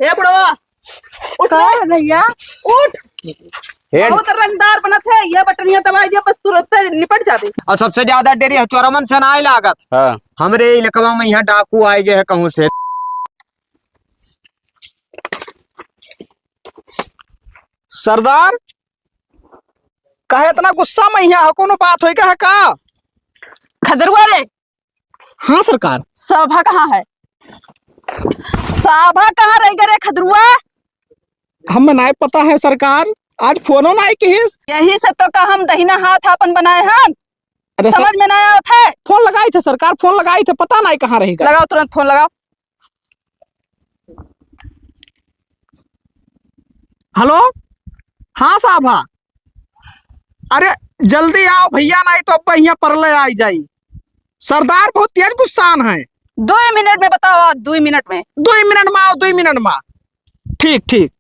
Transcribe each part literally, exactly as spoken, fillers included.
ए बुढ़वा, उठ का रे। है भैया? उठ। हेड। बहुत रंगदार बनत है, ये बटनिया दबाई दिया, बस तुरंत निपट जाबे। और सबसे ज्यादा डेरी है चोरमन से नाई लागत। हाँ। हमरे इलाकवा में यहाँ डाकू आए गए हैं कहूँ से। सरदार, काहे इतना गुस्सा में यहाँ हो? कोनो बात होई का है का? खदरुआ रे, हाँ सरकार। साभा कहाँ है? साभा कहाँ रह गए रे खदरुआ? हमें नाय पता है सरकार, आज फोनो नाय किहिस। यही से तो का हम दहिना हाथ आपन बनाए हन। अरे सर, समझ में नाय आवत है। फोन लगाई थे सरकार, फोन लगाई थे, पता नाय कहाँ रह गए। लगाओ, तुरंत फोन लगाओ। हेलो, हाँ साभा, अरे जल्दी आओ भैया, नाई तो अब यहाँ परलय आई जाई। सरदार बहुत तेज गुस्सान है। दुई मिनट में बताओ, दुई मिनट में। दुई मिनट में आओ, दुई मिनट में। ठीक, ठीक,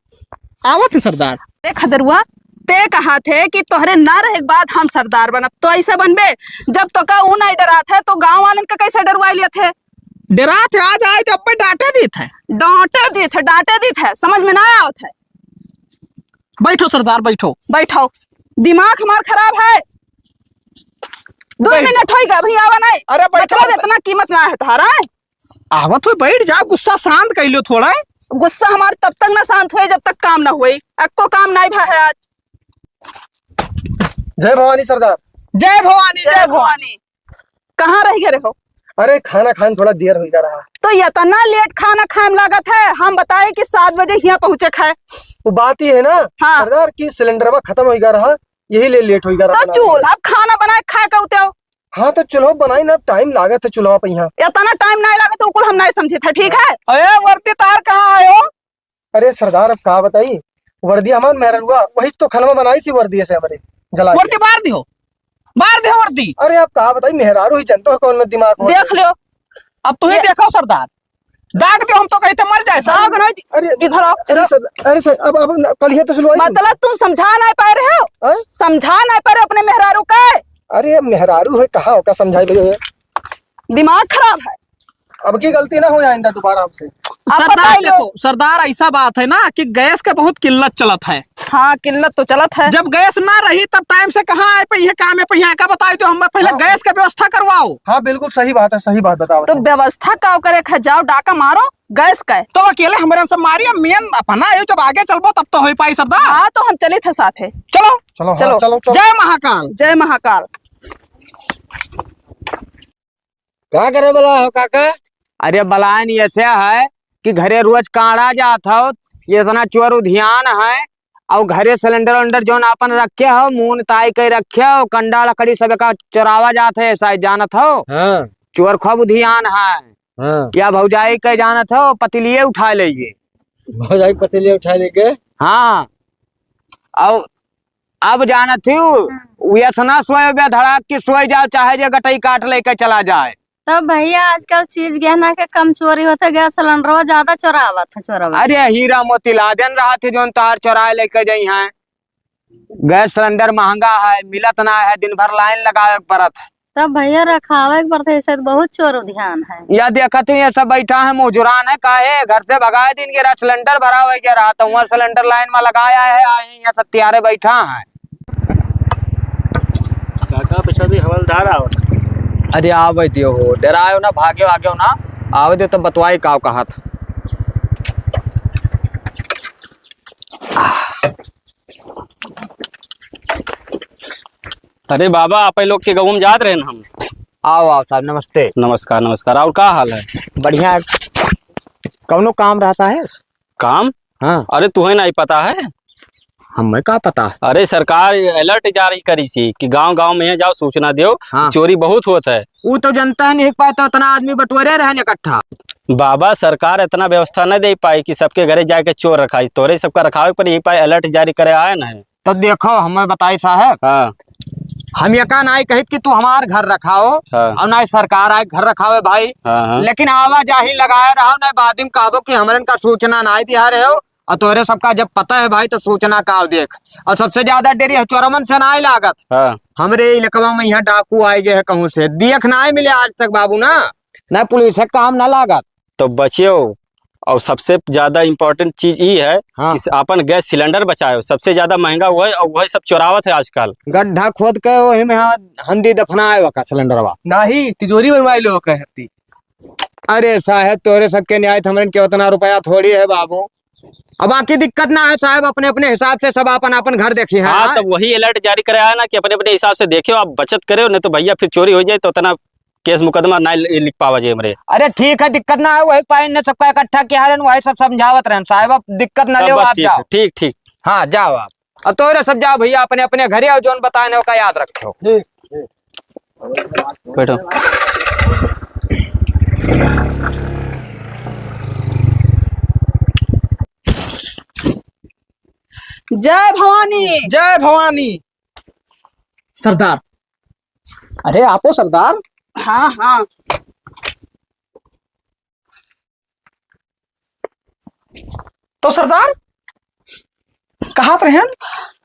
आवत है सरदार। ए खदरुआ, ते कहा थे कि तोहरे ना रहे के बाद हम सरदार बनब, तो ऐसे बनबे? जब तोका ऊ नाई डरात है तो गाँव वालन का कैसे डरवाई लेत है? डरात है, आज आए तो अब डांटे दीत है। डांटे दीत है, डांटे दीत है, समझ में ना आवत है। बैठो सरदार, बैठो। बैठो। दिमाग हमार खराब है। दुई बैठ। मिनट होई गा, अभी आवा नहीं। अरे बैठो मतलब सरदार। इतना कीमत ना है तोहरा। आवत हो, बैठ जाओ, गुस्सा शांत कर लो थोड़ा। गुस्सा हमार तब तक ना शांत होए जब तक काम ना होए। अक्को काम नहीं भा है आज। जय भवानी सरदार। जय भवानी, जय जय भवानी। भवानी। कहाँ रह गए रहो? अरे, खाना खाए में थोड़ा देर होइगा रहा। तो इतना लेट खाना खाए में लागत है? हम बताए कि सात बजे हियाँ पहुँचे खाए। वो बात ये है ना हाँ। सरदार, कि सिलेंडरवा खत्म होइगा रहा, यही ले लेट होइगा रहा तो बनावे में। चूल्हा पे खाना बनाए खाए का उते हो? हाँ, तो चूल्हा बनाई ना, टाइम लागत है चूल्हा पे यहाँ। इतना टाइम नहीं लागत, तो कुल हम नहीं समझे थे, ठीक है? अरे, वर्दी तार कहाँ आयो? अरे सरदार, अब का बताई, वर्दी हमार मेहररुआ, वही तो खनवा बनाई सी वर्दी से हमरे, जला के। वर्दी बार दियो, बार दियो वर्दी। अरे, अब का बताई, मेहरारू ही जनतो है कौन में दिमाग हो। देख लो। अब तू ही ये देखो सरदार, दाग दियो, हम तो कहीं तो मर जाए सर। दाग नहीं दि-, अरे, इधर आओ, अरे इधर। सर, अरे सर, अब, अब न-, कल ही तो सुनवाई तुमसे। मतलब तुम समझा नहीं पाए रहे हो? हैं? समझा नहीं पाए रहे अपने मेहरारू का? अरे, मेहरारू है, कहाँ होगा समझाई भैया? दिमाग खराब है। अब की गलती ना हो आइंदा दोबारा हमसे। आप सरदार बताइए। देखो, सरदार ऐसा बात है ना कि गैस के बहुत किल्लत चलत है। हाँ, किल्लत तो चलत है। जब गैस ना रही तब टाइम से कहाँ आए पे ये काम है पे यहाँ का बताई तो हम पहले हाँ। गैस के व्यवस्था करवाओ। हाँ, बिल्कुल सही बात है, सही बात बताओ। तो व्यवस्था का करे खे, जाओ डाका मारो गैस का। तो अकेले हमरे से मारिए, मेन अपना है, जब आगे चलबो तब तो हो पाई सरदार। हाँ, तो हम चलित है साथे। चलो। चलो, हाँ, चलो। चलो, चलो। जय महाकाल। जय महाकाल। का करे वाला हो काका? अरे बलायन ऐसे है कि घरे रोज काढ़ा जात हो, ये इतना चोर उधियान है, और घरे सिलेंडर उलेंडर जौन आपन रखे हो, मून ताई के रखे हो, कंडा लकड़ी सब का चोरावा जात है, ऐसा ही जानत हो। हाँ। चोर खूब उधियान है। हाँ। या भौजाई के जानत हो, पतिलिये उठा लेइए। भौजाई के पतिलिये उठा लेके? हाँ। और अब जानत हूँ, हम्म। उ एतना सोए बे धड़ाक कि सोए जाओ, चाहे जे गटई काट लेके चला जाए। तब भैया, आजकल चीज गहना के कम चोरी होत है, गैस सिलेंडरवा ज्यादा चोरावत है चोरवा। अरे हीरा मोती लादेन रहत है, जौन तार चोराए लेके जाई हैं। गैस सिलेंडर महंगा है, मिलत ना है, दिन भर लाइन लगावे के पड़त है। तब भैया रखावे के पड़त है, ऐसे तो बहुत चोर उधियान है। या देखत ही, ये सब बैठा है, मुजरान है, काहे घर से भगाए दिन के रात सिलेंडर भरा हो गया रहा, तो वहाँ सिलेंडर लाइन में लगाया है, आए हैं, यहाँ सब तैयारे बैठा है। काका, पीछे भी हवलदार आवत। अरे, आवे दियो हो, डरायो ना, भाग्यो आग्यो ना, आवे दियो तो बतवाई काव कहत। अरे बाबा, आप लोग के गाँव में जात रहे न हम। आओ, आओ साहब, नमस्ते। नमस्कार, नमस्कार। और का हाल है? बढ़िया है। कौनो काम रहता है? काम? हाँ। अरे, तुहे नहीं पता है? हमें का पता? अरे, सरकार अलर्ट जारी करी सी कि गांव-गांव में जाओ, सूचना दियो, हाँ। चोरी बहुत होत है। ऊ तो जनता है, नहीं पाए तो इतना आदमी बटोरे रहे इकट्ठा। बाबा, सरकार इतना व्यवस्था नहीं दे पाई कि सबके घरे जाके चोर रखाई। तोरे सबका रखावे पर यही पाए अलर्ट जारी करे आए न है। तो देखो, हमें बताई साहब, हाँ। हम एका नाई कहित कि तू हमार घर रखाओ, हाँ। और नाई सरकार आए घर रखावे भाई, हाँ, हाँ। लेकिन आवाजाही लगाए रहो, नाई बाद में कह दो कि हमरन का सूचना नाई दिया रहे हो, और तोहरे सबका जब पता है भाई, तो सूचना का देख। और सबसे ज्यादा डेरी है चोरमन से नाई लागत। हाँ। हमरे इलाकवा में यहाँ डाकू आए गए हैं कहूँ से, देख नाई मिले आज तक बाबू ना, ना पुलिस है काम ना लागत। तो बचियो, और सबसे ज्यादा important चीज ई है हाँ। कि आपन गैस सिलेंडर बचायो, सबसे ज्यादा महंगा वो है और वही सब चोरावत है आजकल। गड्ढा खोद के वही में हाँ हंदी दफनाए वका सिलेंडरवा। नाही, तिजोरी बनवाए लो कहे हत्ती। अरे साहेब, तोरे सबके न्याय, हमरन के उतना रुपया थोड़ी है बाबू। अब बाकी दिक्कत ना है साहेब, अपने अपने हिसाब से सब आपन आपन घर देखी हैं, हाँ, हाँ? तब वही अलर्ट जारी कराया ना कि अपने अपने हिसाब से देखियो, आप बचत करो, नहीं तो भैया फिर चोरी हो जाए तो उतना केस मुकदमा ना लि-, लिख पावा जाए हमरे। अरे ठीक है, दिक्कत ना है, वही पाइन ने सबका इकट्ठा किया है, वही सब समझावत रहन साहेब, अब दिक्कत ना तब लियो, बस आप ठीक है, जाओ। ठीक, ठीक। हाँ, जाओ आप। अब तोरे सब जाओ भैया अपने अपने घरे, और जौन बताए ने ओका याद रखो। ठीक, ठीक। बैठो। जय भवानी। जय भवानी। सरदार, अरे आपो सरदार। हाँ, हाँ। तो सरदार, कहत रहेन,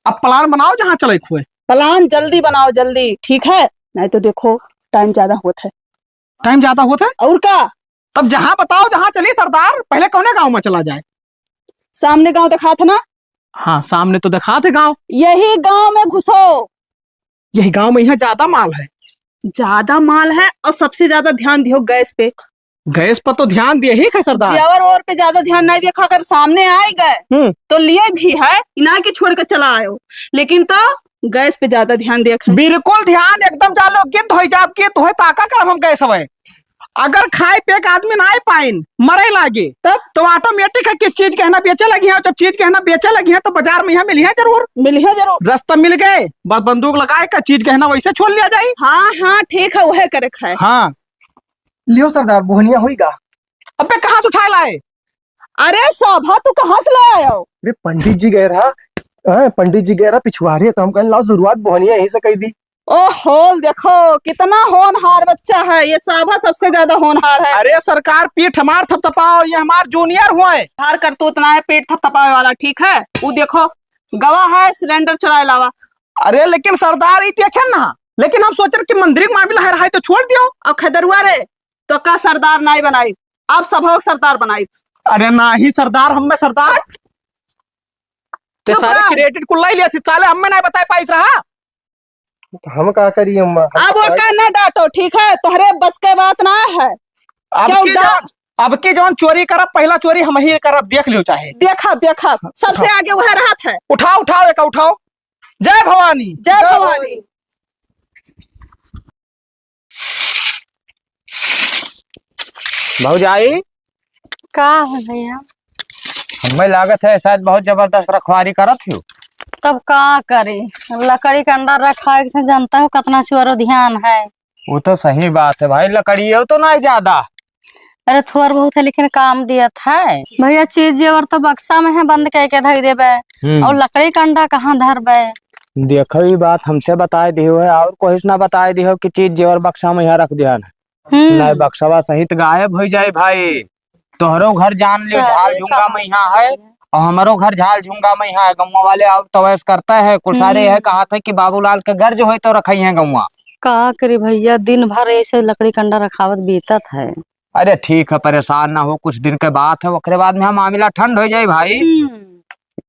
अब plan बनाओ जहाँ चले खुए। Plan जल्दी बनाओ, जल्दी, ठीक है? नहीं तो देखो, time ज्यादा होत है। Time ज्यादा होत है? और का? तब जहाँ बताओ, जहाँ चली सरदार, पहले कौने गाँव में चला जाए? सामने गाँव देखात है ना? हाँ, सामने तो देखात है गाँव। यही गाँव में घुसो। यही गाँव में यहाँ ज्यादा माल है। ज्यादा माल है और सबसे ज्यादा ध्यान दियो गैस पे। गैस पर तो ध्यान दिए ही है सरदार। जेवर ओवर पे ज्यादा ध्यान नहीं देखा, अगर सामने आए गए हम्म। तो लिए भी है, इना के छोड़ के चला आयो, लेकिन तो गैस पे ज्यादा ध्यान दिया है। बिल्कुल ध्यान एकदम जालो, गिद्ध होई जाब, गिद्ध होई ताका करब हम गैस हवे। अगर खाए पे एक आदमी ना पाइन, मरे लागे, तब? तो automatic है कि चीज गहना बेचे लगी है, जब चीज गहना बेचे लगी है तो बाजार में यहाँ मिली है जरूर। मिली है जरूर। रास्ता मिल गए, बस बंदूक लगाए का चीज गहना वैसे छोड़ लिया जाए। हाँ, हाँ, ठीक है, वह करे खाए। हाँ। लियो सरदार, बोहनिया होई गा। अबे कहाँ से उठाए लाए? अरे साभा, तू कहाँ से ले आयो? अरे पंडित जी गए रहा, हाँ, पंडित जी गए रहा पिछुआरे, तो हम कहन लाओ शुरुआत बोहनिया यहीं से कही दी। ओहो, देखो कितना होनहार बच्चा है, ये साभा सबसे ज्यादा होनहार है। अरे सरकार, पीठ हमार थपथपाओ, ये हमार junior हुए। हार करतूत ना है पीठ थपथपावे वाला, ठीक है? वो देखो, गवा है, सिलेंडर चुराए लावा। अरे लेकिन सरदार, ई देखे ना, लेकिन हम सोचन कि मंदिर के मामला है, रहा तो छोड़ दियो। अब खदरुआ रे, तो का सरदार नाई बनाई, आप सबहो के सरदार बनाई। अरे नाही सरदार, हम में सरदार। ते चुप सारे रह। Credit कुल लाई लिया, साले हम में नहीं बताए पाइस रहा। तो हम का करी अम्मा? हम अब तो ओका ना डांटो, ठीक है? तोहरे बस के बात ना है। अब क्यों की डा- जौन, अब की जौन चोरी करब, पहला चोरी हम ही करब, देख लियो चाहे। देखब, देखब, सबसे उठाओ। आगे वह रहत है। उठाओ, उठाओ, एका उठाओ। जय भवानी। जय जय भवानी। भवानी। भौजाई। का है भैया? हमें लागत है शायद बहुत जबरदस्त रखवारी करत हो। तब का करी, लकड़ी कंडा रखाए के जानता हो कितना चोरो ध्यान है। वो तो सही बात है भाई, लकड़ियो तो नहीं ज्यादा। अरे थोर बहुत है लेकिन काम दियत है। भैया चीज जेवर तो बक्सा में है, बंद करके धई देबे। हम्म। और लकड़ी कंडा कहाँ धरबे? देखो ई बात हमसे बताए दियो है और कोई से ना बताए दियो कि चीज जेवर बक्सा में यहाँ रख दिया है। हम्म। नहीं बक्सवा सहित गायब हो जाए भाई। तोहरो घर जान लियो, सारे झाल झुंगा का में यहाँ है, और हमरो घर झाल झुंगा में यहाँ है। गौवा वाले और तवैस करता है, कुल सारे हम्म। यह कहा था कि बाबूलाल के घर जो है तो रखाई है गौवा। का करी भैया, दिन भर ऐसे लकड़ी कंडा रखावत बीतत है। अरे ठीक है, परेशान ना हो, कुछ दिन के बात है, ओकरे बाद में हम मामला ठंड हो जाए भाई। हम्म।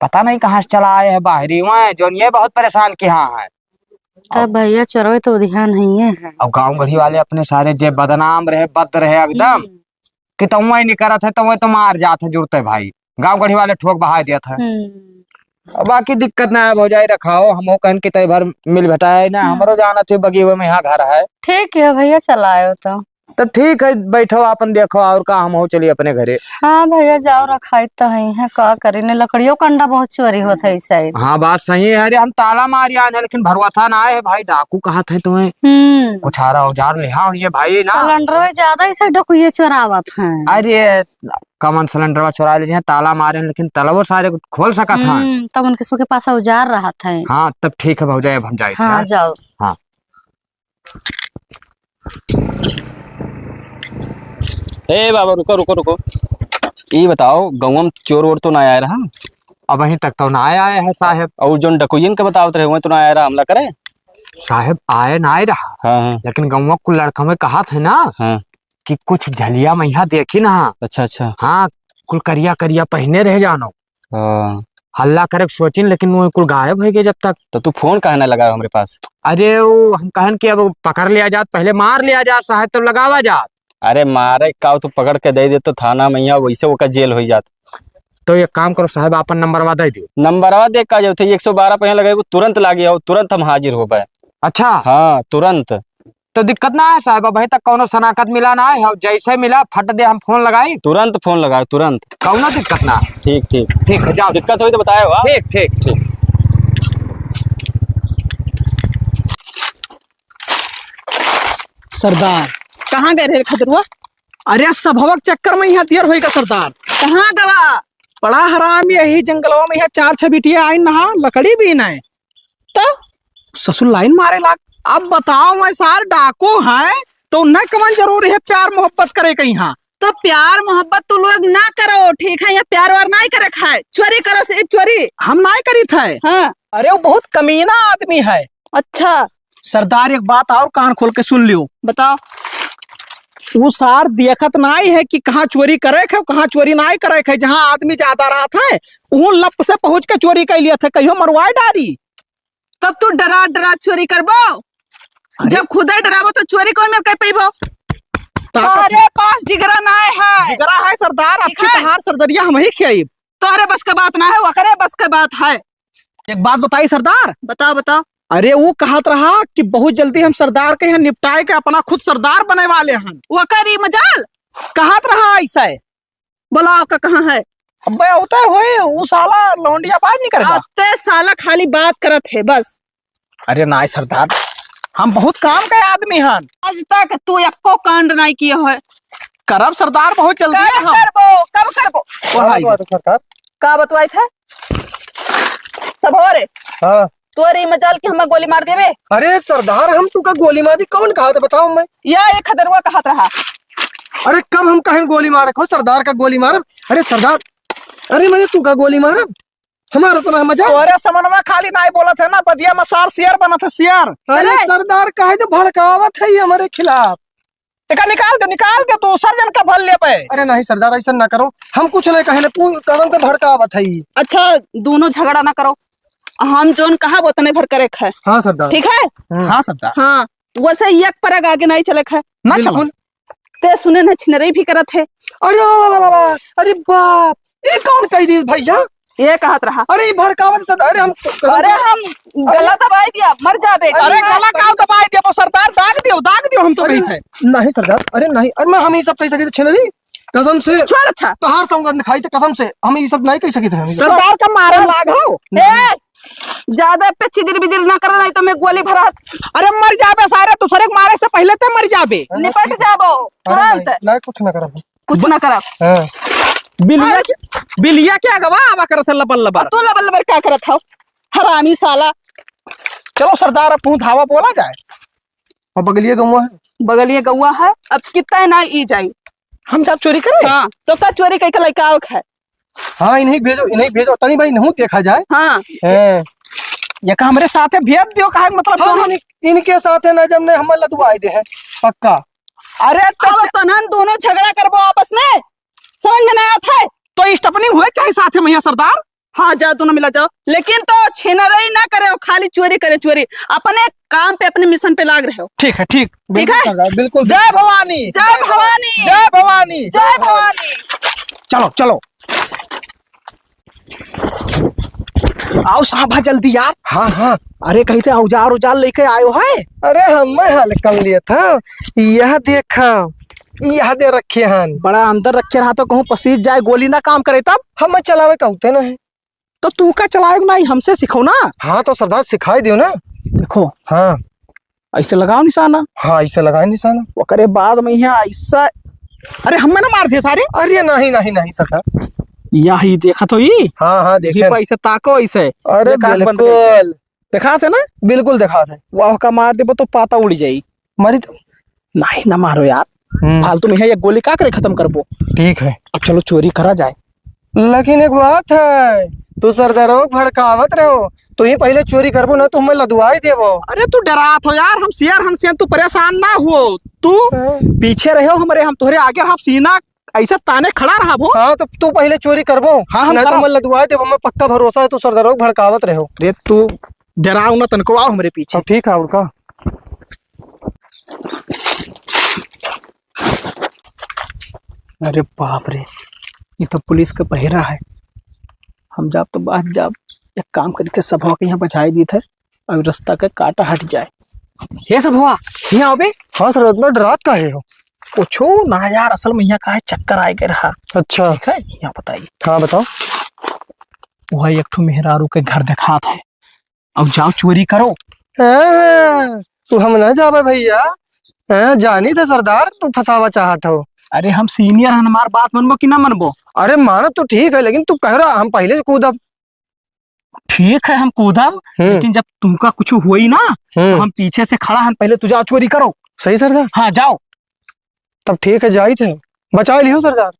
पता नहीं कहाँ से चला आए हैं बाहरी, वह जौन ये बहुत परेशान किया है। तब भैया चोरवे तो ध्यान नहीं है। अब गाँव गढ़ी वाले अपने सारे जे बदनाम रहे, बद रहे एकदम, हम्म। कि तउए नहीं करत है, तउए तो मार जात है जुड़ते भाई। गाँव गढ़ी वाले ठोक बहाय देत है। हम्म। अब बाकी दिक्कत ना है, भौजाई रखाओ, हमहू कहन कि तय भर मिल भेटाए ना, हम्म। हमरो जानत हो बगीवे में यहाँ घर है। ठीक है भैया, चलायो तो। तो ठीक है, बैठो आपन देखो और का, हमहू चली अपने घरे। हाँ भैया, जाओ रखाई तो है, है का करे ने, लकड़ियों कंडा बहुत चोरी होत है इस side। हाँ बात सही है, अरे हम ताला मार आए हैं लेकिन भरोसा ना आए है भाई, डाकू कहत है तुम्हें। हम्म। कुछ हारा औजार ले हाँ ये भाई ना। सिलेंडर ज्यादा इसे डकुए चोरावत हैं। अरे कमन सिलेंडरवा चुरा ले हैं, ताला मारे हैं, लेकिन तलवो सारे खोल सकत हैं। हम्म, तब उनके सबके पास औजार रहत है। हाँ, तब ठीक है भौजाई, अब हम जाए हाँ, हैं। जाओ। हाँ। ए बाबा, रुको, रुको, रुको। ई बताओ, गौवा में चोर वोर तो ना आए रहा? अबहीं तक तो ना आए, आए हैं साहेब। और जौन डकुइन के बतावत रहे, वह तो ना आए रहा हमला करे? साहेब, आए ना आए रहा। हाँ, हाँ। लेकिन गौवा कुल लड़का में कहा थे ना, हाँ। कि कुछ झलिया मैया देखी ना। अच्छा, अच्छा। हाँ, कुल करिया करिया पहिने रह जानो। हाँ। हल्ला करे के सोचिन, लेकिन वो कुल गायब होइ गए जब तक। तो तू फोन काहे ना लगायो हमरे पास? अरे, वो हम कहन कि अब पकड़ लिया जात, पहले मार लिया जात, साहेब, तब लगावा जात। अरे, मारे का, तू पकड़ के दे दे तो थाना में यहाँ वैसे ओकर जेल होइ जात। तो एक काम करो साहेब, आपन नंबरवा दे दियो। नंबरवा दे का जो थे, एक सौ बारह पहिया लगे, वो तुरंत लागे हो, तुरंत हम हाजिर हो पाए। अच्छा। हाँ, तुरंत। तो दिक्कत ना है साहब, अबहीं तक कौनो सनाखत मिला ना है, जैसे मिला फट दे हम फोन लगाई। तुरंत फोन लगाओ, तुरंत। कौनो दिक्कत ना है। ठीक, ठीक। ठीक है, जाओ। दिक्कत होई तो बताए हो, हाँ? ठीक, ठीक। ठीक। सरदार। कहाँ गए रहे खदरुआ? अरे, सभवा के चक्कर में यहाँ देर होई का सरदार। कहाँ गवा? बड़ा हराम, यही जंगलवा में यहाँ चार छह बिटिया आइन नहा, लकड़ी बीने। तो? ससुर लाइन मारे लाग। अब बताओ, मैं सार डाकू है, तो उन्हें कवन जरूरी है प्यार मोहब्बत करे के यहाँ? तो प्यार मोहब्बत तू लोग ना करो, ठीक है? या प्यार वार नाई करे खाए, चोरी करो, सिर्फ चोरी। हम नाई करी थे। हाँ। अरे, वो बहुत कमीना आदमी है। अच्छा। सरदार, एक बात और कान खोल के सुन लियो। बताओ। उ सार देखत नाई है कि कहाँ चोरी करे के है, कहाँ चोरी नाई करे के है। जहाँ आदमी ज्यादा रहत है, उहूँ लप से पहुँच के चोरी कर लिया था, कहियो मरवाए डारी। तब तू डरा डरा चोरी करबो? अरे। जब खुदे डराबो तो चोरी कौन में कर पैबो? ताकत तोहरे पास जिगरा नाई है। जिगरा है सरदार, ठीक आपकी है। तहार सरदरिया हम ही खियाइब। तोहरे बस के बात ना है, ओकरे बस के बात है। एक बात बताई सरदार। बताओ, बताओ। अरे, वो कहत रहा कि बहुत जल्दी हम सरदार के यहाँ निपटाए के अपना खुद सरदार बने वाले हन। ओकर ई मजाल? कहत रहा ऐसे। बोला, ओका कहाँ है? अबे, होता है होए, वो साला लौंडिया बाज नहीं करेगा। अते साला खाली बात करत है बस। अरे नाई सरदार, हम बहुत काम के आदमी हन। आज तक तू एको कांड नाई किए होए। करब सरदार, बहुत जल्दी कब है हम। करबो, कब करबो? ओ भाई। का बात है सरकार? का बतवाई था? सब हो रे। हाँ। तोरी मजाल के हमें गोली मार देबे। अरे सरदार, हम तुका गोली मारी, कौन कहा था बताओ मैं? या एक खदरुआ कहत रहा। अरे कब हम कहें गोली मारे, खो सरदार का गोली मारब? अरे सरदार, अरे मैंने तुका गोली मारब? हमारा तो ना मजा। तोरे समनवा खाली नाई बोलत है ना, बदिया में सार शेर बनत है, शेर। अरे अरे! सरदार, काहे तो भड़कावत है ये हमारे खिलाफ? एका निकाल दे, निकाल दे, दूसर जन का भल लेबे। अरे नहीं सरदार, ऐसा ना करो, हम कुछ नहीं कहले, पू-, कसम से भड़कावत है ये। अच्छा, दोनों झगड़ा ना करो, हम जोन कहा उतने भर करे खाए। हाँ सरदार। ठीक है? हम्म। हाँ सरदार। हाँ, वैसे एक परग आगे नहीं चले खाए। ना चलो। बिल्कुल। ते सुने न छिनरई भी करत है। अरे वाह, वाह, वाह, वाह, अरे बाप, ये कौन कह दी भैया? ये कहत रहा। अरे ये भड़कावत सद-, अरे हम, कसम अरे से हम गला दबाई दिया, मर जा बेटी। अरे गला का दबाई दिया, वो सरदार दाग दियो, दाग दियो, हम तो अरे कही थे। नहीं सरदार, अरे नहीं, अरे मैं हम ये सब कह सके थे छिनरी, कसम से। छोड़ अच्छा। तोहार संगत खाई थे कसम से, हम ये सब नहीं कह सके थे हम। सरदार का मारे लाग हो। ए, ज्यादा पे चिदिर बिदिर ना कर, नहीं तो मैं गोली भरा। अरे मर जाबे सारे, दूसरे के मारे से पहले ते मर जाबे। निपट जाबो अरे तुरंत। नहीं, नहीं, कुछ ना करब। कुछ ना करब। हाँ। बिलिया अरे के, बिलिया के अगवा आवा करत है लबर लबर। तू लबर लबर का करत हो? हरामी साला। चलो सरदार, अब तू धावा बोला जाए। और बगलिए गौवा है। बगलिए गौवा है, अब कितना ना ई जाई। हम जाब चोरी करे? हाँ, तो का चोरी कई के लइका आओ खाए? हाँ, इन्हीं भेजो, इन्हीं भेजो, तनी भाई इन्हू देखा जाए। हाँ। हैं। ये का हमरे साथे भेज दियो, काहे मतलब हाँ, दोनों इन-, इनके साथे ना जब ने हम लदवाई दे हैं, पक्का। अरे तो अब च- तो ना दोनों झगड़ा करबो आपस में, समझ में ना आत है। तो स्टपनी हुए चाहे साथे में सरदार। हाँ, जाओ, दोनों मिला जाओ, लेकिन तो छिनरई ना करे हो, खाली चोरी करे, चोरी। अपने काम पे, अपने मिशन पे लाग रहे हो। ठीक है, ठीक। ठीक है? बिल्कुल सरदार, बिल्कुल। जय भवानी। जय भवानी। जय भवानी। जय भवानी। चलो, चलो। आओ साहब, हाँ, जल्दी यार। हाँ, हाँ। अरे, कहीं से औजार उजार लेके आयो है? अरे, हम मैं हाल कर लिए था। यह देखा, यह दे रखे हन। बड़ा अंदर रखे रहा तो कहूँ पसीज जाए, गोली ना काम करे तब। हम मैं चलावे कहते ना है। तो तू का चलावे ना, हमसे सिखो ना। हाँ, तो सरदार सिखाई दियो ना। देखो। हाँ। ऐसे लगाओ निशाना। हाँ, ऐसे लगाए निशाना। ओकरे बाद में यहाँ ऐसा, अरे, हमें ना मार दे सारे। अरे, नहीं, नहीं, नहीं, सरदार। यही देखा तो ई। हाँ, हाँ, देखे। ये पे ऐसे ताको ऐसे। अरे, एक आँख बंद करके। बिल्कुल। देखा थे ना? बिल्कुल देखा थे। वाह, का मार देबो तो पाता उड़ जाई। मारी तो। नहीं, ना मारो यार। हम्म। फालतू में है, ये गोली का करे खत्म करबो। ठीक है। अब चलो चोरी करा जाए। लेकिन एक बात है, तू सरदारों को भड़कावत रहो, तू ही पहले चोरी करबो ना, तो हमें लदवाई देबो। अरे तू डरात हो यार, हम शेर हन, तू परेशान ना हो, तू हाँ। पीछे रहो हमरे, हम तोहरे आगे रहो, सीना ऐसा ताने खड़ा रहा वो। हाँ, तो तू पहले चोरी करबो। हाँ, हम नहीं तो करब। मैं लदवाए देब, हमें पक्का भरोसा है, तू सरदारों को भड़कावत रहो। अरे तू डराओ ना तनको, आओ हमरे पीछे। अब ठीक है, और का? अरे बाप रे, ये तो पुलिस का पहरा है। हम जाब तो बात जाब, एक काम करी थे, सभवा के यहाँ बचाई दी थे। अब रास्ता के काटा हट जाए। हे सभवा, यहाँ आवे। हाँ सर, इतना डरात काहे हो? कुछो ना यार, असल में यहाँ का है, चक्कर आए के रहा। अच्छा। ठीक है, यहाँ बताइए। हाँ, बताओ। वही एक ठो मेहरारू के घर देखात है, अब जाओ चोरी करो। हाँ, तू हम ना जाबे भैया। हाँ, जानी थे सरदार, तू फंसावा चाहत हो। अरे हम सीनियर हन, हमार बात मनबो कि ना मनबो? अरे मानत तो ठीक है, लेकिन तू कह रहा हम पहले से कूदब। ठीक है, हम कूदब, हम्म। लेकिन जब तुमका कुछ हुई ना, तो हम्म। हम पीछे से खड़ा हन, पहले तू जाओ चोरी करो। सही सरदार। हाँ, जाओ। तब ठीक है, जाई थे, बचा लियो सरदार।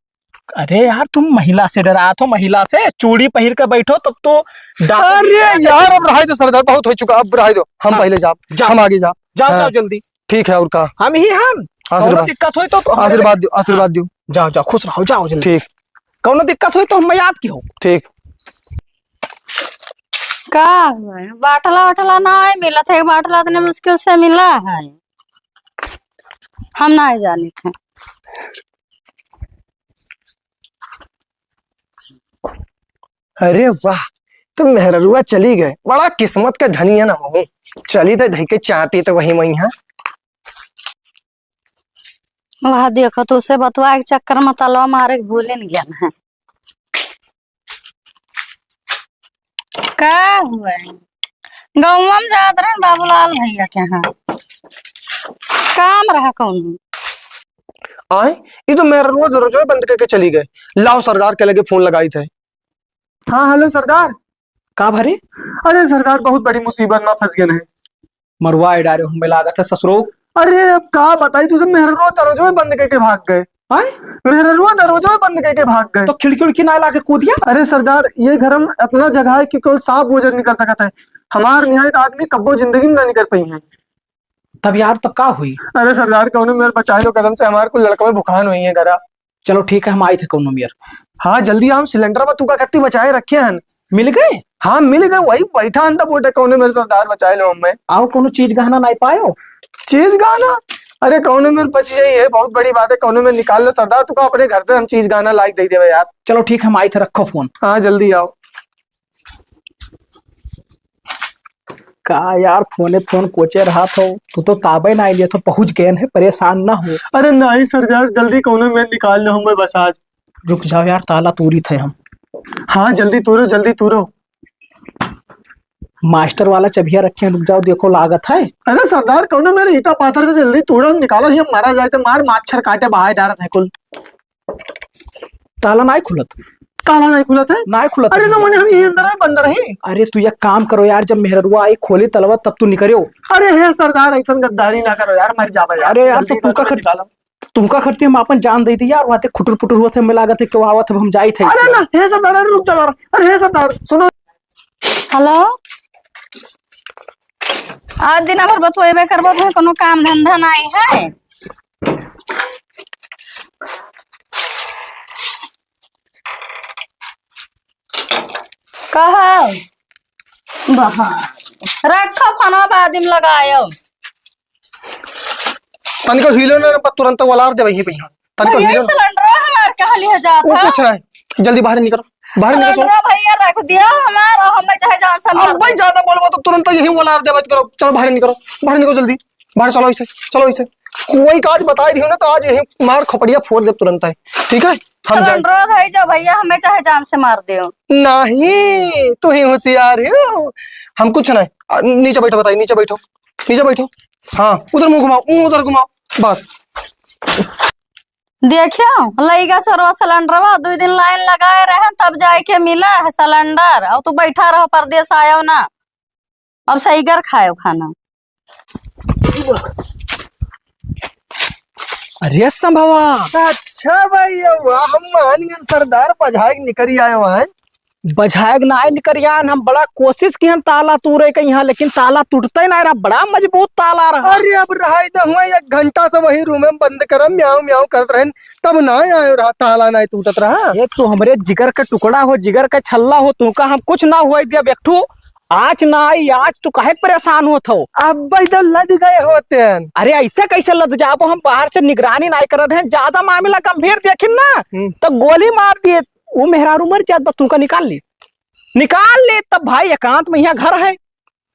अरे यार, तुम महिला से डरात हो, महिला से चूड़ी पहिर के बैठो, तब तो डा- अरे यार, अब रहाई दो सरदार, बहुत हो चुका, अब रहाई दो, हम हाँ। पहले जाब, जाओ। हम आगे जाब। जाओ, हाँ। जाओ जल्दी। ठीक है, और का? हम ही हन। कौनो आशीर्वाद। दिक्कत होई तो, तो हमरे आशीर्वाद दियो, आशीर्वाद दियो। जाओ, जाओ, खुश रहो, जाओ जल्दी। ठीक। कौनो दिक्कत होई तो हमें याद किहो। ठीक। का हुआ है? बाटला वाटला ना है, मिलत है, बाटला इतने मुश्किल से मिला है, हम ना जानित है। अरे वाह, तो मेहररुआ चली गए, बड़ा किस्मत का धनी है ना वही। चली तो धई के चाय पी तो वही वही है। वह देखो, तो उसे बतवा के चक्कर में तलवा मारे के भूले न गया है। का हुआ है? गौवा में जात रहन बाबूलाल भैया के यहाँ, काम रहा कौनो। आए, ई तो मेहररुआ दरवाजो बंद करके चली गए। लाओ सरदार के लगे फोन लगाई थे। हाँ, हेलो सरदार। का भरे? अरे सरदार, बहुत बड़ी मुसीबत में फंस गए हैं। मरवाए डारे हमें लागत है ससुरो। अरे अब का बताई तुझे, मेहररुआ दरवाजो बंद करके भाग गए। आए? मेहररुआ दरवाजो बंद करके भाग गए। तो खिड़की उड़की ना लाके कूदिया? अरे सरदार, ये घर में इतना जगह है कि केवल सांप गुजर निकल सकता है। हमार निहायत आदमी कब्बो जिंदगी में ना निकल पाई है। तब यार, तब का हुई? अरे सरदार, कौनो मेर बचाए लो कसम से, हमार कुल लड़कवे भुखान हुई है घरा। चलो ठीक है, हम आई थे कौनो मेर। हाँ, जल्दी आओ, सिलेंडर में तू का कत्ती बचाए रखे हन। मिल गए? हाँ, मिल गए, वही बैठा हन तब बोटे, कौनो मेर सरदार बचाए लो हमें। आओ, कौनो चीज गहना नहीं पायो? चीज गहना? अरे कौनो मेर बच जाई है, बहुत बड़ी बात है, कौनो मेर निकाल लो सरदार, तू का अपने घर से हम चीज गहना लाई दे देवे यार। चलो ठीक है, हम आई थे, रखो फोन। हाँ, जल्दी आओ। का यार, फोने फोन कोचे रहा थो, तू तो ताबे ना लिया थो, पहुँच गए हैं, परेशान ना हो। अरे नहीं सरदार, जल्दी कौनो मेर निकाल लो हमें बस आज। रुक जाओ यार, ताला तूरी थे हम। हाँ, जल्दी तूरो, जल्दी तूरो। मास्टर वाला चबिया रखे हैं, रुक जाओ, देखो लागत है। अरे सरदार, कौनो मेर ईटा पाथर से जल्दी तूरो, निकालो, ये मारा जाए तो मार, मच्छर काटे, बहाए डारत है कुल। ताला नाई खुलत। ताला नाई खुलत है? नाई खुलत अरे है। तो मने हम यही अंदर है, बंदर है। अरे तू एक काम करो यार, जब मेहररुआ आई खोली तलवा तब तू निकरियो। अरे हे सरदार, ऐसन गद्दारी ना करो यार, मर जाबे यार। अरे यार, जल्दी तो तू का कर निकालो। तुमका खरती हम आपन जान दे दी यार, वहाँ ते खुटुर पुटुर हुआ थे, हमें लागत है कि वो आवत है, हम जाई थे अरे इसलिए। ना, हे सरदार, अरे रुक जा यार। अरे हे सरदार, सुनो। हेलो, आज दिन भर बतुएबे करबो, तुम्हें कोनो काम धंधा नाई है? कहा? बहा। रखो फोनवा, बाद में लगायो। तनिको हिलो ना, तुरंत वलार देबे ही भैया। तनिको अरे, हिलो ना। सिलेंडर हमार कहाँ लिया जात वो है? कुछ नहीं, जल्दी बाहर निकलो, बाहर निकलो। सिलेंडर भैया रख दिया हमार, और हमें चाहे जान से मार अब भाई दो। ज्यादा बोलबो तो तुरंत यही वलार देबे करो। चलो बाहर निकलो, बाहर निकलो जल्दी, बाहर चलो इसे, चलो इसे। कोई काज बताई दियो ना तो आज यही मार खोपड़िया फोड़ दे तुरंत है, ठीक है? हम जाए। सिलेंडर है जो भैया, हमें चाहे जान से मार दो। नहीं, तू ही होशियार हो, हम कुछ नहीं। आ, नीचे बैठो, बताइए, नीचे बैठो, नीचे बैठो। हाँ, उधर मुंह घुमाओ, मुंह उधर घुमाओ, बस। देखियो, लइगा चोरवा सिलेंडरवा, दुइ दिन लाइन लगाए रहे, तब जाए के मिला है सिलेंडर। अब तू बैठा रहो, परदेस आयो ना, अब सही कर खायो खाना। अरे संभवा। अच्छा भैया, वाह, हम मान गए सरदार, पझाई निकरी आए वहाँ। बझाएक नाहीं निकरियान, हम बड़ा कोसिस किहन ताला तूरेक इहाँ, लेकिन ताला टूटतै नाहीं रहा, बड़ा मजबूत ताला रहा। अरे अब रहाई दे, हुआँ एक घंटा से वही रूम में बंद करब, म्याऊँ म्याऊँ करत रहेन, तब नाहीं आयो रहा, ताला नाहीं टूटत रहा। ए तू हमरे जिगर क टुकड़ा हो, जिगर क छल्ला हो, तोहका हम कुछ न हुवै देब। एक ठू आज न आई, आज तू काहे परेसान होत हो? अब्बै तो लद गए होतेन। अरे अइसे कइसे लद जाबो, हम बाहर से निगरानी नाहीं करत रहेन, ज्यादा मामिला गंभीर देखिन न, हम्म। त गोली मार दिए। उ मेहरारू मर जात, बस तोहका निकाल ली, निकाल ली। तब भाई एकांत में इहाँ घर है,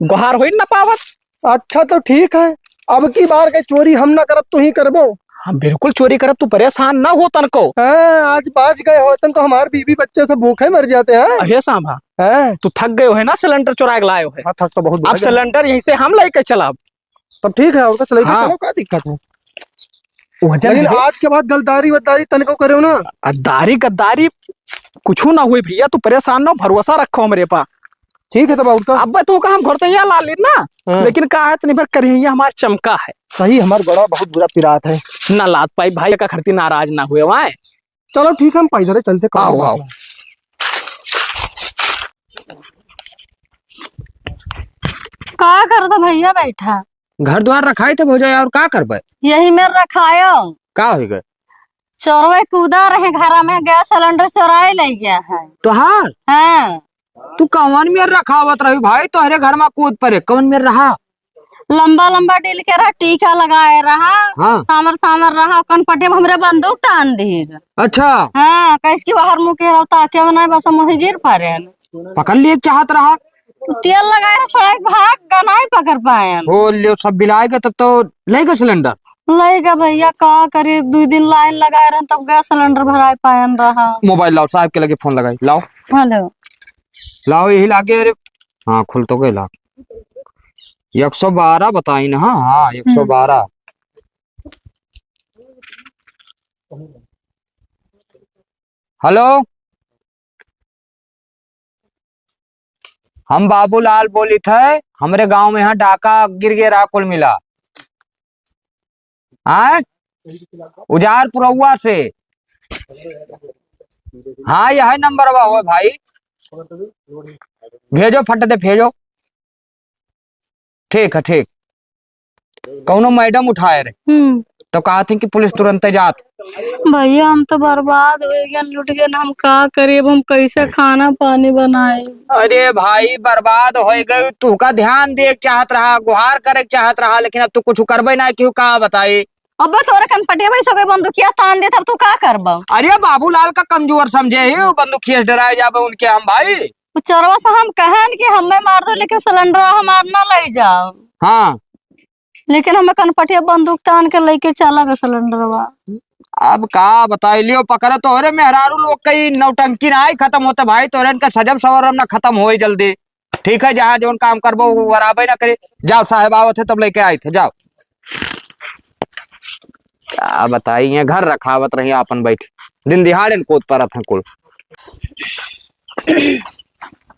गोहार होइ न पावत। अच्छा तो ठीक है, अब की बार के चोरी हम न करब, तू ही करबो। हम बिल्कुल चोरी करब, तू परेसान न हो तनको। हाँ, आज बाँच गए होतेन तो हमार बीवी बच्चे से भूखे मर जाते हैं। अहे सांभा, हाँ। तू थक गयो है न, सिलेंडर चोराएक लायो है। हाँ, थक तो बहुत अब गए। सिलेंडर यहीं से हम लइके चलब। तब ठीक है, और का चलेगा, हाँ। चलो, का दिक्कत है? वजन लेकिन है। आज के बाद गद्दारी वद्दारी तनको करेउ न। गद्दारी, गद्दारी कुछू न हुई भइया, तू परेसान न हो, भरोसा रखो हमरे पा। ठीक है, तब और का? अब्बै तोहका हम घोरतैया लाइ ली न, हाँ। लेकिन का है, तनी भर करिहैया हमार चमका है। सही, हमार गोड़वा बहुत बुरा पिरात है। न लाद पाई भाई, का खरती नाराज न हुए वाए। चलो ठीक है, हम पैदल चलते, आओ, आओ। का करत भइया बैठा? घर द्वार रखाई थे भौजाई, और का करबे? यही में रखायो। का होइ गए? चोरवे कूदा रहे घर में, गैस सिलेंडर चोराए लइ गया है। तोहार? हाँ। तू कवन मेर रखावत रही भाई, तोहरे घर में कूद परे, कवन मेर रहा? लंबा लंबा डील के रहा, टीका लगाए रहा, हाँ। सामर सामर रहा, कनपटिया में हमरे बंदूक तान दी। अच्छा। हाँ, कैसे कि बाहर मुँह के रहो, ताके बनाए, बस हम वही गिर पड़े। पकड़ लिए चाहत रहा। तो तेल लगाए रहा, छोड़ा के भाग गनाई पकड़ पाए। हो लियो, सब बिलाए गए, तब तो ले गए सिलेंडर। ले गए भइया, का करी, दुइ दिन लाइन लगाए रहन, तब गैस सिलेंडर भराए पाएन रहा। मोबाइल लाओ, साहब के लगे फोन लगाई, लाओ। हेलो। लाओ, यही लागे, अरे, हाँ, खुल तो गए, लाओ। एक सौ बारह बताई ना, हाँ, हाँ, हम्म। एक सौ बारह। हेलो, हम बाबूलाल बोलित है, हमरे गाँव में यहाँ डाका गिर गया रहा, कुल मिला। आय? उजारपुरवा से। हाँ, यह नंबरवा हो भाई, भेजो, फट दे भेजो। ठीक है, ठीक। कौनो मैडम उठाए रहे, हम्म। तो कहा थी कि पुलिस तुरंते जात। भइया, हम तो बर्बाद होइ गए, लुट गए, हम का करी, अब हम कैसे खाना पानी बनाई? अरे भाई, बर्बाद होइ गए, तू का ध्यान देक चाहत रहा, गुहार करेक चाहत रहा, लेकिन अब तू कुछ करबे ना, क्यों, का बताई? अब तोरे कनपटिया भाई सगई बंदूकिया तान देत, अब तू का करबा? अरे बाबूलाल का कमजोर समझे ही, वो बंदूकिया से डराए जाबे उनके हम भाई। उ चोरवा से हम कहन कि हमें मार दो, लेकिन सिलेंडर हमार ना ले जाओ। हाँ। लेकिन हमें कनपटिया बंदूक तान के लेके चला गए सिलेंडरवा। अब का बताई लियो, पकड़े तोहरे मेहरारू लोग कई नौटंकी ना आई खत्म होते भाई, तोहरे इनका सजब सवरब ना खत्म होई जल्दी। ठीक है, जहाँ जौन काम करबो वो बराबर ना करे। जाओ, साहेब आवत है तब लेके आई थे, जाओ। का बताई, ये घर रखावत रही आपन बैठ, दिन दिहाड़े न कूद परत हैं कुल।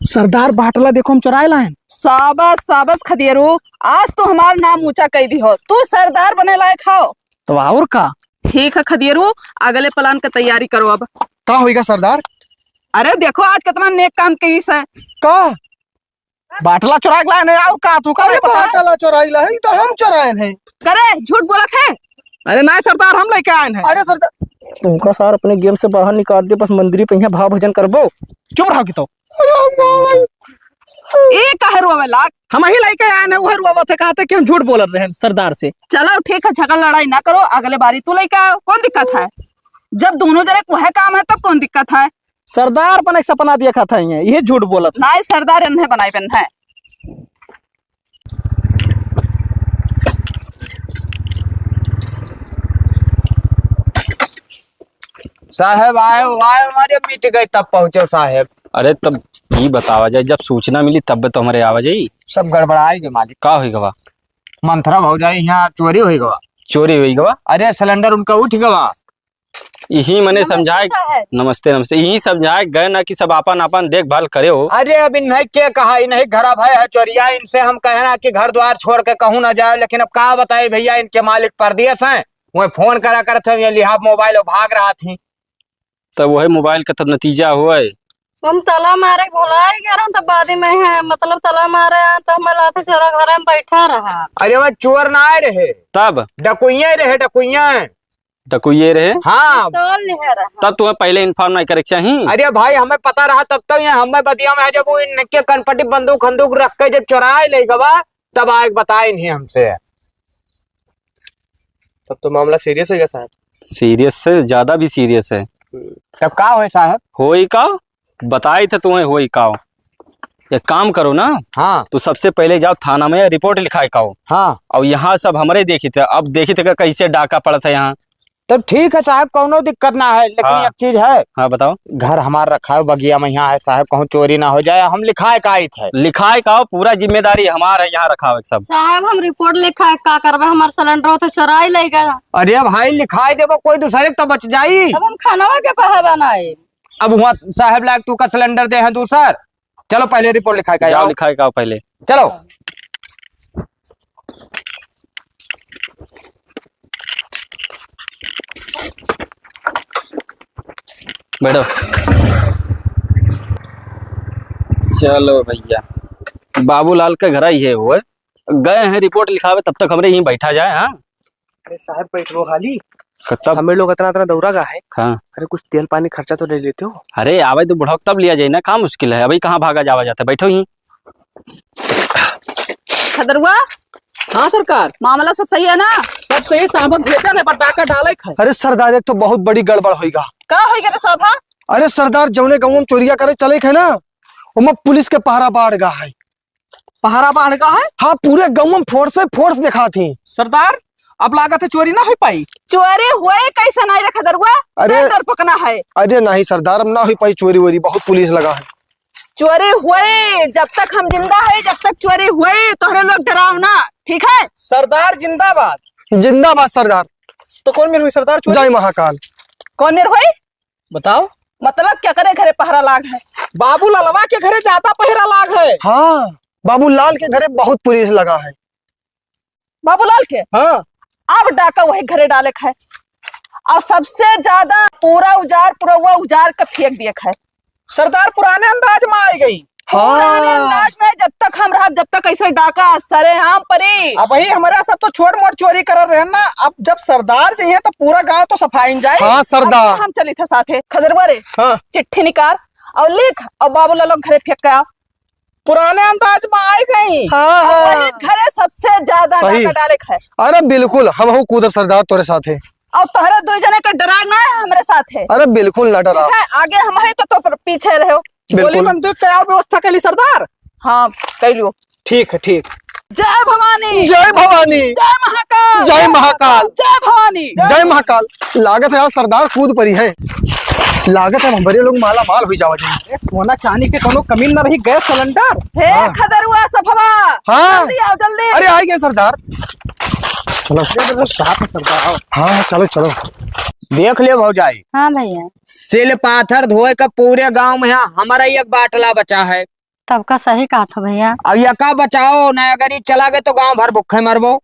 सरदार बाटला देखो हम चुराए लाएन। साबस, साबस खदियरू, आज तो हमार नाम ऊँचा कई दिहो, तू सरदार बने लायक हो। तो और का? ठीक है खदियरू, अगले plan क तैयारी करो अब। का होइगा सरदार? अरे देखो आज कितना नेक काम कइस है। का? बाटला चुराए के लाएन है और का? तू का अरे नहीं पता है? बाटला चुराइला है, ई तो हम चुराएन है। करे, झूठ बोलत है। अरे नाहीं सरदार, हम लेके आएन है। अरे सरदार। तुमका सार अपने game से बाहर निकाल दे, बस मंदिर पे यहाँ भाव भजन करबो। चुप रहो कि तो। अरे हम गाँव ए काहे रोवे लाग? हम ही लेके आएन है, वह रोवा थे, कहा थे कि हम झूठ बोलत रहे सरदार से। चलो ठीक है, झगड़ लड़ाई ना करो, अगले बारी तू लेके आओ, कौन दिक्कत है? जब दोनों जने क वह काम है तब कौन दिक्कत है? सरदार बने क सपना देखत है, ये, ये झूठ बोलत है। नाहीं, सरदार एन्हे बनाई बन है। साहेब आए, आए, अरे मिट गए तब पहुँचो साहेब। अरे तब ई बतावा जाए, जब सूचना मिली तब तो हमरे आवा जाई। सब गड़बड़ाई गए मालिक। का होई गवा? मंथरा भौजाई यहाँ चोरी होई गवा। चोरी होई गवा? अरे सिलेंडर उनका उठ गवा। यही मने नमस्ते समझाए, साहब। नमस्ते, नमस्ते। यही समझाए गए ना कि सब आपन, आपन देखभाल करे हो। अरे अब इन्हें के कहा, इन्हें घर भय है चोरिया, इनसे हम कहे ना कि घर द्वार छोड़ के कहूँ ना जाए, लेकिन अब का बताए भइया, इनके मालिक परदेस हैं, वह फोन करा करत हैं, ये लिहाफ मोबाइल और भाग रहा थी। तब वही मोबाइल का तब नतीजा हुआ है। हम ताला मारे भुलाए गए रहन, तब बाद में है, मतलब, ताला मारे हैं, तो हमें लाते चोरा घर में बैठा रहा। अरे, वो चोर ना आए रहे। तब? डकुइया रहे, डकुइया। डकुइया रहे? हाँ। पिस्तौल लिहे रहा। तब तुम्हें पहले inform नहीं करे के चाही? अरे भाई, हमें पता रहा तब तो ये हमें बदिया में है, जब वो इनके कनपटी बंदूक खंदूक रख के जब चोराए ले गवा, तब आए के बताए इन्हें हमसे। तब तो मामला serious है साहब। Serious से ज्यादा भी serious है। तब का होए साहब? होई का? बताई थे तुम्हें होई का। एक काम करो ना। हाँ। तो सबसे पहले जाओ थाना में report लिखाए का हो। हाँ। और यहाँ सब हमरे देखी थे, अब देखी थे कि कैसे डाका पड़त है यहाँ। तब ठीक है साहब, कौनो दिक्कत ना है, लेकिन हाँ। एक चीज है। हाँ, बताओ। घर हमार रखा है बगिया में, यहाँ है साहब, कहूँ चोरी ना हो जाए, हम लिखाए का आइत है। लिखाए का हो, पूरा जिम्मेदारी हमार है, यहाँ रखा है सब। साहब, हम report लिखाए का करबे, हमार सिलेंडर तो चोराई ले गया। अरे भाई, लिखाए देबो, कोई दूसरे तो बच जाई। अब हम खानवा के पहा बनाए। अब हुआ साहब लायक तू का सिलेंडर दे हैं दूसर। चलो पहले report लिखाए का जाओ, आओ। लिखाए का आओ पहले। चलो। बैठो। चलो भैया, बाबूलाल के घर ही है वो, गए हैं report लिखावे, तब तक हमरे यहीं बैठा जाए। हाँ। अरे साहब, बैठो हाली। क-, तब? हमें लोग इतना, इतना दौरा गा है। हाँ। अरे, कुछ तेल पानी खर्चा तो ले लेते हो? अरे, आवे तो बुढ़ऊ, तब लिया जाए ना, का मुश्किल है? अभी कहाँ भागा जावा जाता है? बैठो ही। खदरुआ? हाँ सरकार। मामला सब सही है ना? सब सही, सामान भेजल है, पर डाका डाले के है। अरे सरदार, एक तो बहुत बड़ी गड़बड़ होइगा। का होइगा रे साहब? अरे सरदार, जौने गाँव में चोरिया करे चले के है ना, ओमा पुलिस के पहरा बाढ़ गा है। पहरा बाढ़ गा है? हाँ, पूरे गाँव में force से force देखात ही। सरदार, अब लागत है चोरी ना हो पाई। चोरी होए कैसे नहीं रे खदरुआ? अरे, डर पकना है। अरे नहीं सरदार, अब ना हो पाई चोरी वोरी, बहुत पुलिस लगा है। चोरी होए, जब तक हम जिंदा है, जब तक चोरी होए, तोहरे लोग डराव ना, ठीक है? सरदार जिंदाबाद। जिंदाबाद सरदार। तो कौन मेर होई सरदार चोरी? जय महाकाल। कौन मेर होई? बताओ। मतलब केकरे घरे पहरा लाग है? बाबू ललवा के घरे ज्यादा पहरा लाग है। हाँ, बाबू लाल के घरे बहुत पुलिस लगा है। बाबूलाल के? हाँ। अब डाका वही घरे डाले के है। और सबसे ज्यादा पूरा उजार, पुरवा उजार के फेंक दिए के है। सरदार पुराने अंदाज में आइ गई। हाँ। पुराने अंदाज में जब तक हम रहब, जब तक ऐसे डाका सरेआम परी। अबही हमरा सब तो छोट मोट चोरी करत रहे ना, अब जब सरदार जइहैं तो पूरा गांव तो सफाइन जाए। हाँ सरदार। अब हम चली थे साथे। खदरवा रे, हाँ। चिट्ठी निकाल और लिख और बाबूलाल के घरे फेंक के आ। पुराने अंदाज में आइ गई। हाँ, हाँ। वही घरे सबसे ज्यादा सही। डाका डाले के है। अरे बिल्कुल, हमहू कूदब सरदार तोरे साथे। और तोहरे दो जने के डराव ना है हमरे साथे। अरे बिल्कुल ना डराव। ठीक है, आगे हम है तो, तो पीछे रहो। बिल्कुल। गोली बंदूक के और व्यवस्था कर ली सरदार। हाँ, कर लियो। ठीक है, ठीक। जय भवानी। जय भवानी। जय महाकाल। जय महाकाल। जय भवानी। जय महाकाल। लागत है आज सरदार कूद परी है। लागत है हमरे लोग माला माल हुई जावा जाए। अरे सोना चांदी के कोनो कमी न रही, गैस सिलेंडर। हे हाँ। खदरुआ सफवा। हाँ। जल्दी आओ, जल्दी। अरे आइ गए सरदार। चलो। जबरदस्त बात है सरदार, आओ। हाँ, चलो, चलो। देख ले भौजाई। हाँ भैया। सिल पाथर धोए का पूरे गांव में है, हमारा एक बाटला बचा है। तब का सही कहा था भैया। अब यका बचाओ, ना अगर ई चला गए तो गांव भर भूखे मरबो।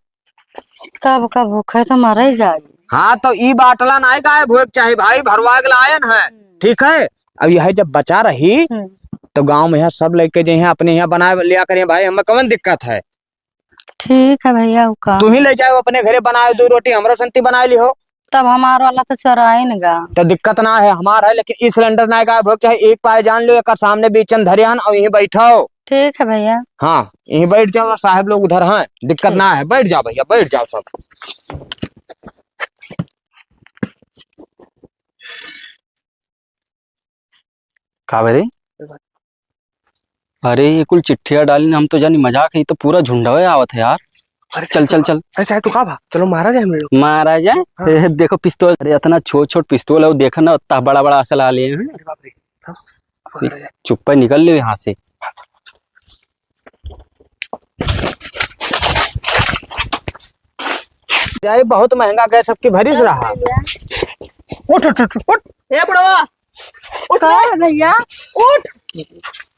तब का भूखे तो मरे जाए। हाँ, तो ई बाटला नाहीं गायब होए के चाही भाई, भरवा के लायन है, ठीक है। अब यह जब बचा रही, हम्म। तो गांव में यहाँ सब लेके जे हैं अपने यहाँ बनाए लिया करें भाई, हमें कौन दिक्कत है? ठीक है भैया, उ का? तू ही ले जाओ अपने घरे, बनाए दो रोटी, हमरो संती बनाए लिहो। तब हमार वाला तो चोराइन गा। तो दिक्कत ना है, हमार है, लेकिन ई सिलेंडर ना गायब हो, चाहे एक पाए जान लो, एक सामने बीचन धरे हन और यहीं बैठो। ठीक है भैया। हाँ, यहीं बैठ जाओ, साहब लोग उधर हैं, दिक्कत ठीक। ना है, बैठ जाओ भैया, बैठ जाओ सब। का बे रे? अरे, ये कुल चिट्ठिया डाली ना, हम तो जानी मजाक है, ये तो पूरा झुंडवे आवत है यार। अरे, चल, चल, चल। अरे, चाहे तो का भा? चलो, मारा जाए हम लोग। मारा जाए? हाँ। ए, देखो पिस्तौल, अरे, इतना छोट, छोट पिस्तौल है, वो देखो ना, इतना बड़ा, बड़ा असलहा लिए हैं। अरे बाप रे। हाँ, पकड़ा जाए। चुप्पे निकल लियो यहाँ से। जाए, बहुत महंगा गैस सबकी भरिस रहा। उठ, उठ, उठ, उठ। हे बुढ़वा, उठ का रे। है भैया? उठ।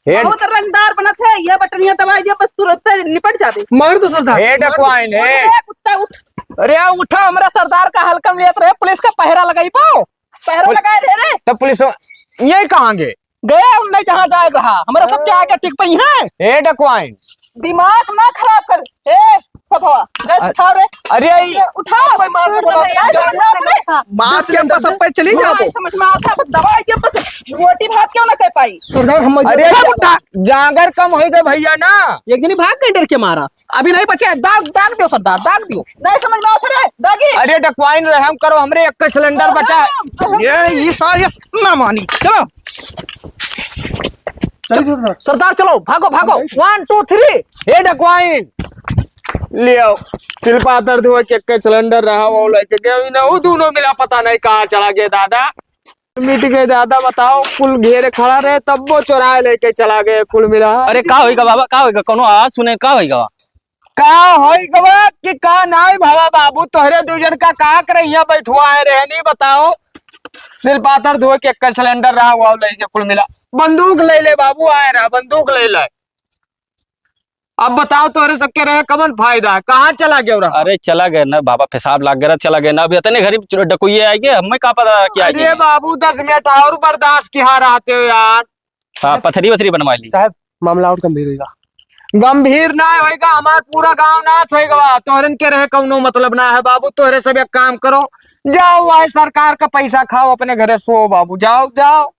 हे। बहुत रंगदार बनत है, ये बटनिया दबाई दिया, बस तुरंत निपट जाबे। मार दो सरदार। हे डकवाइन, हे। उठ रे कुत्ता, उठ। अरे उठा, हमरा सरदार का हल्का में लेत रहे, पुलिस का पहरा लगाई पाओ। पहरा बोल। लगाए रहे रे। तब पुलिस ये कहाँ गए? गए उन्हें जहाँ जाए रहा, हमारा सबके आगे टिक पई हैं। ए डकवाइन। दिमाग ना खराब कर। ए, सब हवा। गैस अ-, उठाओ रे। अरे, ई ये उठाओ। कोई मार दे, बोला। गैस उठाओ रे। मार के हम बस अब पे चली जाबो। समझ में आता है, बस दवाई के बस रोटी भात क्यों ना कर पाई? सरदार, हम अरे, उठा, उठा। जांगर कम होई गए भैया ना। एक जनी भाग गए डर के मारा। अभी नहीं बचे, दाग, दाग दियो सरदार, दाग दियो। नहीं समझ में आवत रे, दागी। अरे डकवाइन, रहम करो, हमरे एक सिलेंडर बचा है। ये, ये सारे ना मानी। चलो। चलो सरदार। सरदार चलो, भागो, भागो। One, two, three। हे डकवाइन, लियो। सिलपाथर धोए के एक सिलेंडर रहा, वो लेके गए ना, वो दोनों मिला पता नहीं कहाँ चला गए दादा। मिट गए दादा, बताओ, कुल घेरे खड़ा रहे, तब वो चोराए लेके चला गए कुल मिला। अरे, का होइगा बाबा, का होइगा? कौनो आवाज सुने, का होइगा? का होइगा कि का नाई भवा बाबू, तोहरे दू जन का, का करे हियां बैठुआ है रहनी, बताओ। सिलपाथर धोए के एक सिलेंडर रहा, वो लेके कुल मिला। बंदूक ले ले बाबू, आए रहा, बंदूक ले ले। अब बताओ, तोहरे सबके रहे कवन फायदा है? कहाँ चला गयो रहा? अरे, चला गए ना बाबा, पेशाब लाग गया, चला गए ना। अब इतने घरी चो-, डकुइये आएंगे, हमें का पता क्या अरे आएंगे। बाबू, दस मिनट और बर्दाश्त किया रहते हो यार। हाँ, पथरी वथरी बनवा ली। साहब, मामला और गंभीर होइगा। गंभीर ना होइगा, हमार पूरा गांव नाश होइगा। तोहरन के रहे कौनो मतलब ना है बाबू। तोहरे सब एक काम करो, जाओ, वही सरकार का पैसा खाओ, अपने घरे सो बाबू, जाओ, जाओ।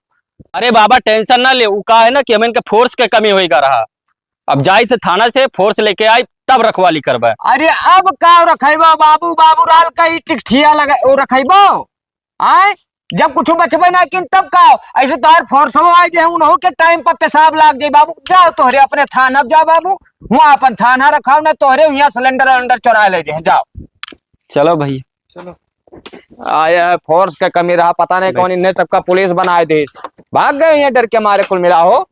अरे बाबा, tension ना ले, उ का है ना कि हमें इनके force के कमी होइगा रहा। अब जाई थे थाना से, force लेके आई, तब रखवाली करबे। अरे अब का रखेबा बाबू, बाबू लाल का ई टिकठिया लगा, ओ रखेबो? आए? जब कुछ बचबे ना किन तब का? ऐसे तोहर force हो आए जे उन्हों के time पर पेशाब लाग जाई बाबू। जाओ तोहरे अपने थाना जा बाबू, वहाँ अपन थाना रखाओ ना, तोहरे यहाँ सिलेंडर उलेंडर चोरा ले जाए, जाओ। चलो भैया। चलो। आया है, force का कमी रहा, पता नहीं ले। कौन इन्हें सबका पुलिस बनाए देस। भाग गए हैं डर के मारे कुल मिला हो।